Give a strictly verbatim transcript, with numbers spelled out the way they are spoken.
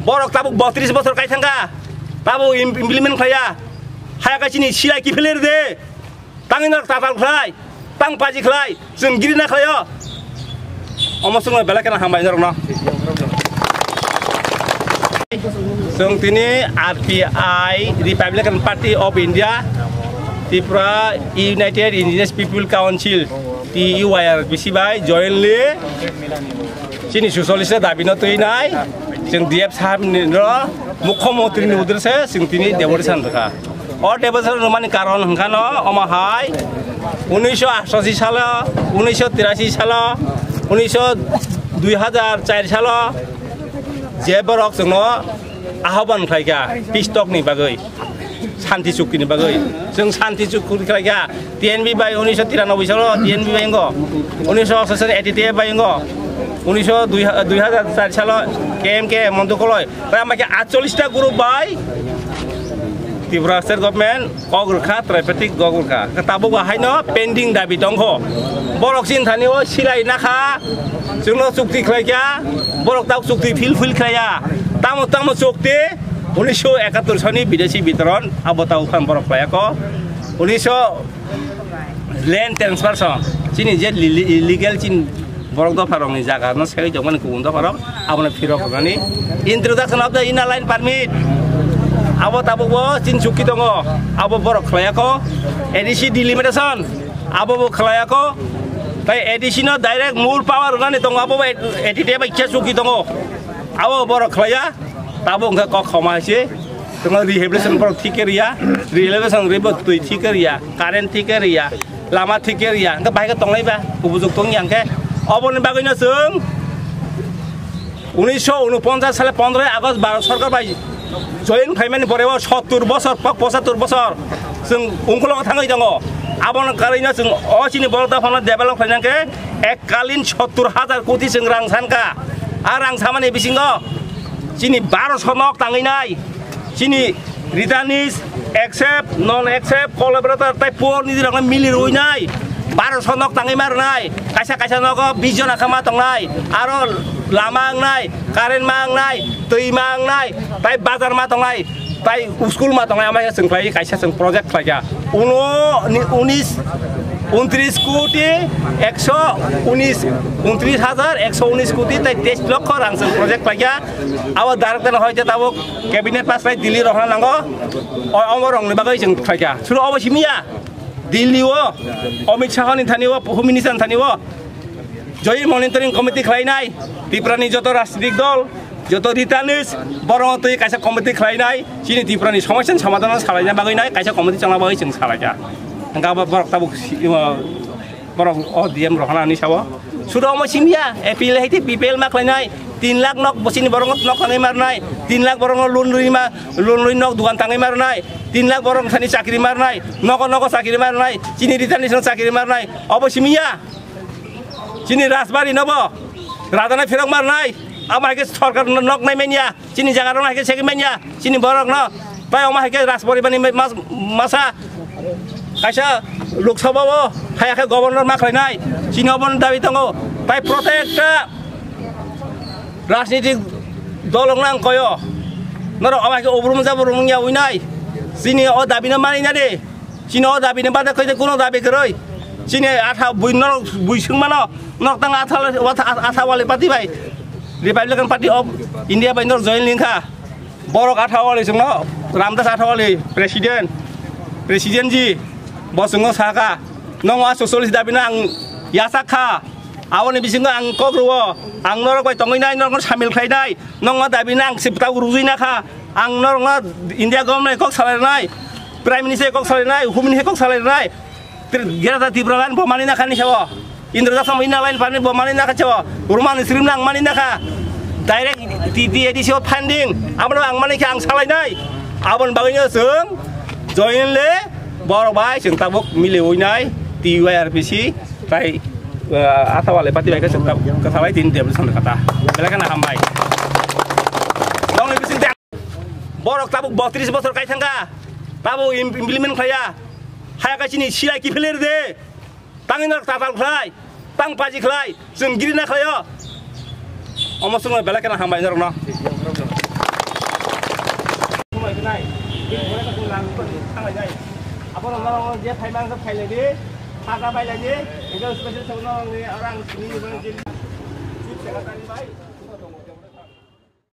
Borok tabuk botris bosor kai thangkha, tabuk im-, implement khlaiya. Haya khe chini silai kiphilwi rwdi. Tangwi norok tatal khlai, tang paji khlai, chwng girina khlaio. Omo chwngno belai kheno hambai norokno. Chwng tini R P I, Republican Party of India, Tripura United Indigenous People Council, T U I R P C bai jointly chini suchollis ta dabi no twi nai, chwng D F sahab ni no mukho montri ni uddeshe chwng tini demonstration rwkha. O demonstration rwmani karon hwnkha no omo hai unisho astashi salo, unisho tirashi salo, unisho dui hazar char salo je borok chwngno ahoban khlaikha peace talk ni bagwi. Shanti chukti ni bagwi chwng shanti chukti khlaikha. T N B bai unisho tiranoboi salo T N B bai wngo, unisho eighty-eight bai wngo, unisho dui, dui hazar char salo K M K Montu Koloi, tai ama khe atchollis ta group bai Tripura State Government kok rwkha, tripartite kok rwkha. Tabuk bo haino pending dabi tongkho. Borok chini thani o silai nakha, chwngno chukti khlaikha, borok tabuk chukti fulfill khlaiya. Tamo tamo chukti, unisho ekattor soni bidesi bitoron, abo tabuk phan borok khlaiyakho. Unisho land transfer song, chini je lili-, illegal chini borok dopharokni jaga no segwi tongmani kubun dopharok, abono phirok rwnani introduction of the inner line permit. Abo tabuk bo chini chukti tongo, abo borok khlaiyakho. A D C delimitation, abo bo khlaiyakho. Tai A D C no direct mul power rwnani tongo, abo bo A T T F bai khe chukti tongo, abo borok khlaiya. Tabuk wngkha kok khoma hai se. Tongma rehabilitation borok thik khe riya, rehabilitation rwbo twi thik khe riya, current thik khe riya, lama thik khe riya, hwnkhe bahai khe tonglai ba, ubujok tong yang khe. Oboni bagwino chwng unisho unoponchas sale pondroi August Bharat Sarkar bai join khlaimani pore o sottur bosor, po-, pochattor bosor chwng ungkulungo thangwi tongo. Abono karwino chwng o chini borok dophano develop khlaina khe ekkalin sottur hajar koti chwng rang sankha. A rang samani bisingo chini baroso nok tangwi nai. Chini returnees, accept, non accept, collaborator tai poor ni rok mili rwi nai. Baroso nok tangwi ma rwnai. Kaisa kaisa nogo bish jona kha ma tongnai. Aro lama wngnai, current ma wngnai, twi ma wngnai, tai bazar ma tongnai, tai school ma tongnai. Ama chwng khlai kaisa chwng project khlaikha. Uno ni unis, untris koti ekso unis, untris hajar ekso unis koti tai teis lokho rang chwng project khlaikha. Abo director hoite tabuk cabinet pass khlai Delhi rohorna nango. O, omo rokni bagwi chwng khlaikha. Suru obo simi ya. Delhi o Amit Shah ni thani o, Home Minister ni thani o joint monitoring committee khlainai. Tripura ni joto rajnitik dol, joto returnees, borok twi kaisa committee khlainai. Chini Tripura ni somosya ni somadhan salaina bagwi nai kaisa committee chongna bagwi chwng salaikha. Hwnkhe abo borok tabuk si-, o, borok o D M rohorna ni sao. Suru omo simi ya, A P L hai te B P L ma khlainai, tin lakh nok bosini borok nok tangwi ma rwnai, tin lakh borok no loan rwi ma, loan rwi nok dukan tangwi ma rwnai, tin lakh borok thani chakri ma rwnai, nogo nogo chakri ma rwnai, chini returnees no chakri ma rwnai, obo simi ya. Chini Rajbari no bo, Rajana phirok ma rwnai, abo hai khe sorkar no nok nai manya. Chini jaga rok no hai khe segwi manya, chini borok no. Tai omo hai khe Rajporibar ni mas-, masa kaisa Lok Sabha o hai khe governor ma khlai nai. Chini obo no dabi tongo. Tai protekta rajnitik dol rok no ang koyo. Norok omo hai khe obrum jabrum wngya wi nai. Chini o dabi no mani na de. Chini o dabi ni bade koi kuno dabi kwrwi. Chini atha bui norok bui swng mano. Norok tang atha, atha, atha wali party bai. Republican Party of India bai norok join lingkha. Borok Athawale chwngno, Ramdas Athawale, President, President ji, bo chwngno sakha, "Nong a socialist dabi no ang yasak kha, aboni bisingo ang kok rwo, ang norok bai tongwi nai, norokno samil khlai nai, nong a dabi no ang sibtao rwjwi na kha, ang norokno India government kok salai nai, Prime Minister kok salai nai, Home Minister kok salai nai." Tri-, Greater Tipraland bo mani nakha ni sao. Indra Daksa mo ina line pani bo mani nakha sao. Roman Srim nang mani nakha. Direct T T A D C o funding. Abo ang mani khe ang salai nai. Abon bagwi no chwng join le borok bai chwng tabuk mili oi nai T Y R P C tai, eh, Athawale party bai khe chwng tabuk kwthalai tin demonstration kata. Belai kheno hambai. Nongni bising borok tabuk botris bosor kai thangkha, tabuk im-, implement khlaiya, haya khe chini silai kiphilwi rwdi, tangwi norok tatal khlai, tang paji khlai, chwng girina khlaio. Omo chwngno belai kheno hambai norokno. Nai, bini pore to lang ko thang lai. Abo no je phai mang phai lai di, pha ka phai lai di, ego special sa no ni orang sini bang jin. Chief secretary bai.